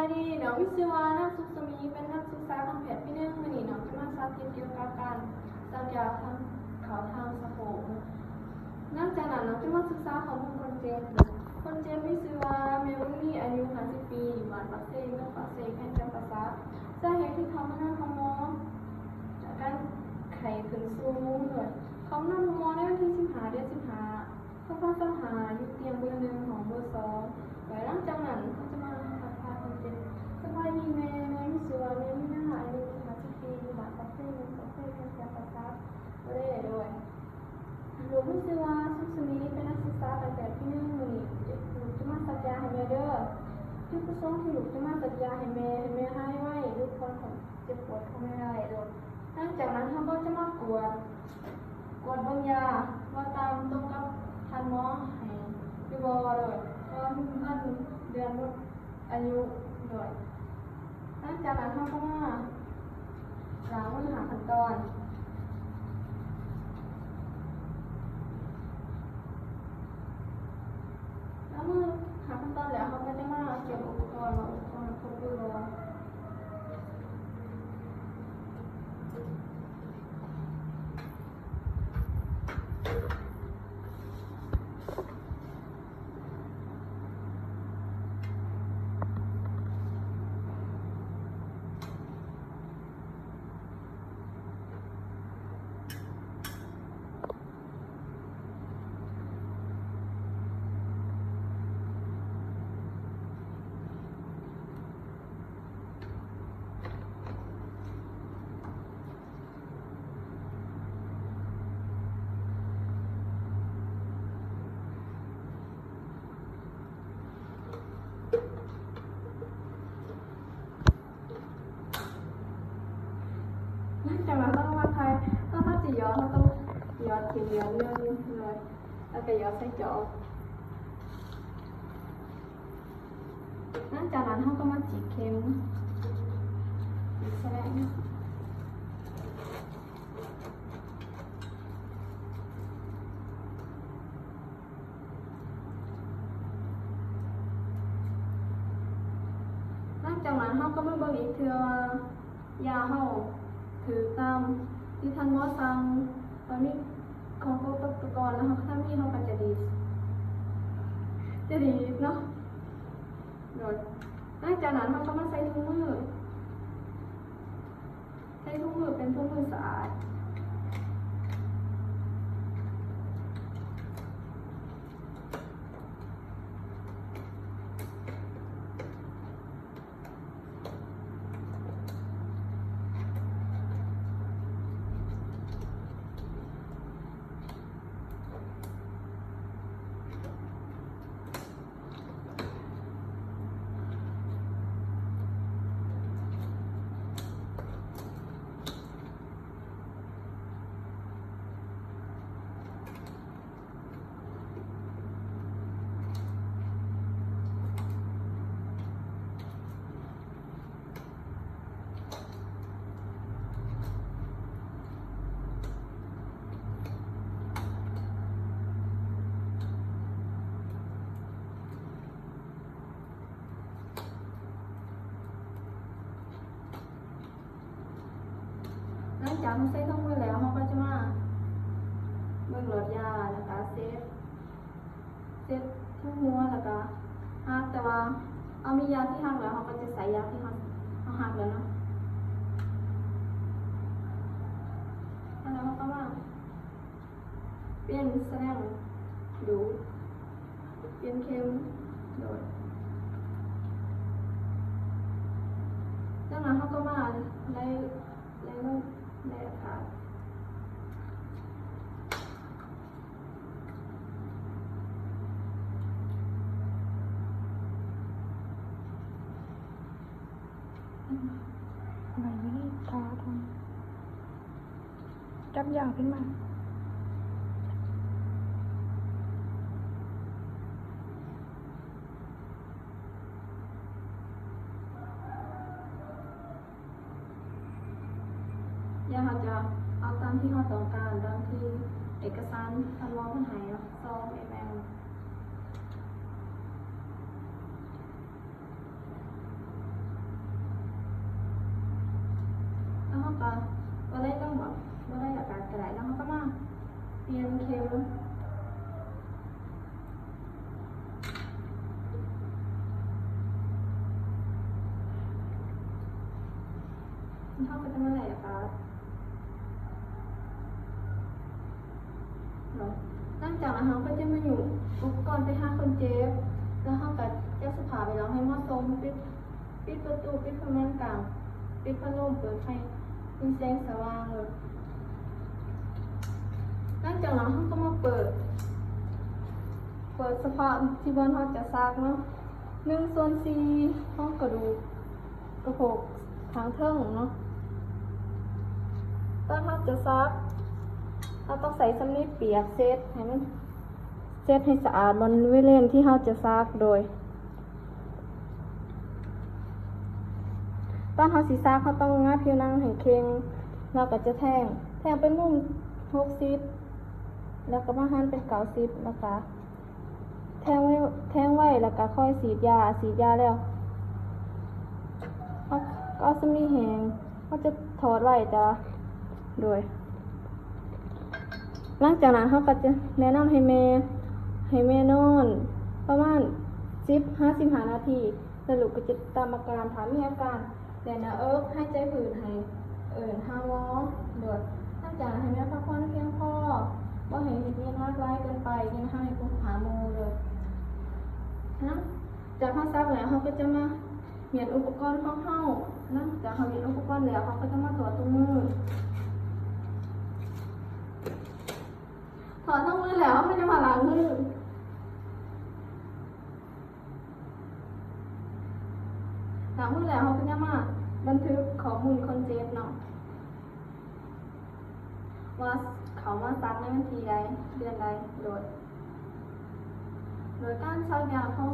ສະບາຍດີ, ນ້ອງມີຊື່ວ່າ ນາງ ສຸກສະໝີ ເປັນນັກສຶກສາທາງແພດປີໜຶ່ງ. ມື້ນີ້ນ້ອງຈະມາສາທິດກ່ຽວກັບການສັກຢາທາງ ເຂົ້າທາງສະໂພກ. ຫຼັງຈາກນັ້ນ ນ້ອງຈະມາສຶກສາຂໍ້ມູນຄົນເຈັບ. ຄົນເຈັບມີຊື່ວ່າ ແມ່ບຸນມີ ອາຍຸຫ້າສິບປີ ຢູ່ບ້ານປາກເຊ ເມືອງປາກເຊ ແຂວງຈຳປາສັກ. ສາເຫດທີ່ເຂົ້າມານອນໂຮງໝໍ ຈາກການໄຂ້ຂຶ້ນສູງ. ເຂົ້າມານອນໂຮງໝໍໃນວັນທີສິບຫ້າ ເດືອນສິບຫ້າ ສອງພັນຊາວຫ້າ ຢູ່ຕຽງເບີໜຶ່ງ ຫ້ອງເບີສອງ. ແລະ ຫຼັງຈາກນັ້ນ ເຮົາຈະມາຮັບພາຄົນເຈັບ. ສະບາຍດີແມ່, ແມ່ມີຊື່ວ່າ ແມ່ມີນາ ອາຍຸຫ້າສິບປີ ຢູ່ບ້ານປາກເຊ ເມືອງປາກເຊ ແຂວງຈຳປາສັກ. ໂດຍ ລູກມີຊື່ວ່າ ສຸກສະໝີ ເປັນນັກສຶກສາການແພດປີໜຶ່ງ. ມື້ນີ້ລູກຈະມາສັກຢາໃຫ້ແມ່ເດີ. ຈຸດປະສົງທີ່ລູກຈະມາສັກຢາໃຫ້ແມ່ ໃຫ້ແມ່ຫາຍໄວ, ຫຼຸດຜ່ອນຄວາມເຈັບປວດຂອງແມ່ໄດ້. ໂດຍ ຫຼັງຈາກນັ້ນເຮົາກໍຈະມາກວດ ກວດເບິ່ງຢາວ່າຕາມຕົງກັບທ່ານໝໍໃຫ້ຫຼືບໍ່. ໂດຍ ເພາະວ່າມັນເດືອນໝົດອາຍຸ. ໂດຍ ຫຼັງຈາກນັ້ນເຮົາກໍມາລ້າງມືຫ້າຂັ້ນຕອນ. ລ້າງມືຫ້າຂັ້ນຕອນແລ້ວ ເຮົາກໍຈະມາກຽມອຸປະກອນວ່າອຸປະກອນຄົບຫຼືບໍ່. ຈາກນັ້ນເຮົາມາຖ່າຍ ເຮົາ ເຮົາຈະຢອດ ເຮົາຕ້ອງຢອດເຂັມຢອດໜຶ່ງເລີຍ ແລ້ວກໍຢອດໃສ່ຈອກ. ຫຼັງຈາກນັ້ນເຮົາກໍມາຈີກເຂັມ ຈີກສະແລງ. ຫຼັງຈາກນັ້ນເຮົາກໍມາເບິ່ງອີກເທື່ອວ່າ ຢາເຮົາຖືກຕາມທີ່ທ່ານໝໍສັ່ງ ແລ້ວມີຂອງຄົບອຸປະກອນ ແລ້ວເຮົາ ຖ້າມີເຮົາກໍຈະດີດ ຈະດີດເນາະ. ໂດຍ ຫຼັງຈາກນັ້ນເຮົາກໍມາໃສ່ຖົງມື ໃສ່ຖົງມືເປັນຖົງມືສະອາດ. ຫຼັງຈາກເຮົາໃສ່ຖົງມືແລ້ວ ເຮົາກໍຈະມາເບິ່ງຫຼອດຢາ ແລ້ວກໍເຊັດ ເຊັດທີ່ຫົວ ແລ້ວກໍຫັກ. ແຕ່ວ່າເຮົາມີຢາທີ່ຫັກແລ້ວ ເຮົາກໍຈະໃສ່ຢາທີ່ເຮົາ ເຮົາຫັກແລ້ວເນາະ. ແລ້ວເຮົາກໍມາ ປ່ຽນສະແລງດູດ ປ່ຽນເຂັມໂດດ. ຈາກນັ້ນເຮົາກໍມາໄລ່ ໄລ່ລົງ ໄລ່ອາກາດ. ໄວ້ຢູ່ນີ້ ທາທອງ. ຈັບຢາຂຶ້ນມາ. ດຽວເຮົາຈະເອົາຕາມທີ່ເຮົາຕ້ອງການ, ຕາມທີ່ເອກະສານທ່ານໝໍເພິ່ນໃຫ້ເນາະ, ສອງເອັມແອລ. ເ ກໍບໍ່ໄດ້ຕ້ອງແບບ ບໍ່ໄດ້ອາກາດກໍໄດ້ ແລ້ວເຮົາກໍມາປ່ຽນເຂັມ ເຮົາກໍຈະມາໄລ່ອາກາດເນາະ. ຫຼັງຈາກນັ້ນເຮົາກໍຈະມາຍົກອຸປະກອນໄປຫາຄົນເຈັບ ແລ້ວເຮົາກໍຈັດສະພາບແວດລ້ອມໃຫ້ເໝາະສົມ ປິດ ປິດປະຕູ ປິດພະມ່ານກາງ ປິດພັດລົມ ເປີດໄຟ ມີແສງສະຫວ່າງເລີຍ. ຫຼັງຈາກນັ້ນເຮົາກໍມາເປີດ ເປີດສະເພາະທີ່ບ່ອນເຮົາຈະສັກເນາະ ໜຶ່ງສ່ວນສີ່ຂອງກະດູກ ກະໂພກທາງເທິງເນາະ. ຕອນເຮົາຈະສັກ ເຮົາຕ້ອງໃຊ້ສຳລີປຽກເຊັດໃຫ້ມັນ ເຊັດໃຫ້ສະອາດບໍລິເວນທີ່ເຮົາຈະສັກ ໂດຍ ຕອນເຮົາຊິສັກ ເຮົາຕ້ອງຫງາຍຜິວໜັງໃຫ້ເຄັ່ງ ແລ້ວກໍຈະແທງ ແທງເປັນມຸມຫົກສິບ ແລ້ວກໍມາຫັນເປັນເກົ້າສິບ ແລ້ວກໍ ແທງໄວ້ ແທງໄວ້ ແລ້ວກໍຄ່ອຍສີດຢາ ສີດຢາແລ້ວ ເຮົາກໍເອົາສຳລີແຫ້ງ ເຮົາຈະຖອດໄວ້ ແຕ່ວ່າ ໂດຍ ຫຼັງຈາກນັ້ນເຮົາກໍຈະແນະນຳໃຫ້ແມ່ ໃຫ້ແມ່ນອນປະມານສິບຫາສິບຫ້ານາທີ ແລ້ວລູກກໍຈະຕາມອາການ ຖ້າມີອາການ ແໜ້ນໜ້າເອິກ ຫາຍໃຈຜືດ ໃຫ້ເອີ້ນຫາໝໍ ໂດຍ ຫຼັງຈາກນັ້ນໃຫ້ແມ່ພັກຜ່ອນພຽງພໍ ບໍ່ໃຫ້ເຮັດວຽກໜັກຫຼາຍເກີນໄປ ເຮັດໃຫ້ເຮົາເປັນພາຫະໂມ ໂດຍ ຫຼັງຈາກເຮົາສັກແລ້ວ ເຮົາກໍຈະມາມ້ຽນອຸປະກອນຂອງເຮົາ ຫຼັງຈາກເຮົາມ້ຽນອຸປະກອນແລ້ວ ເຮົາກໍຈະມາຖອດຖົງມື ຖອດຖົງມືແລ້ວ ເຮົາກໍຈະມາລ້າງມື ລ້າງມືແລ້ວ ເຮົາກໍຈະມາບັນທຶກຂໍ້ມູນຄົນເຈັບເນາະ ວ່າເຂົາມາສັກໃນວັນທີໃດ ເດືອນໃດ ໂດຍ ໂດຍການສັກຢາຂອງ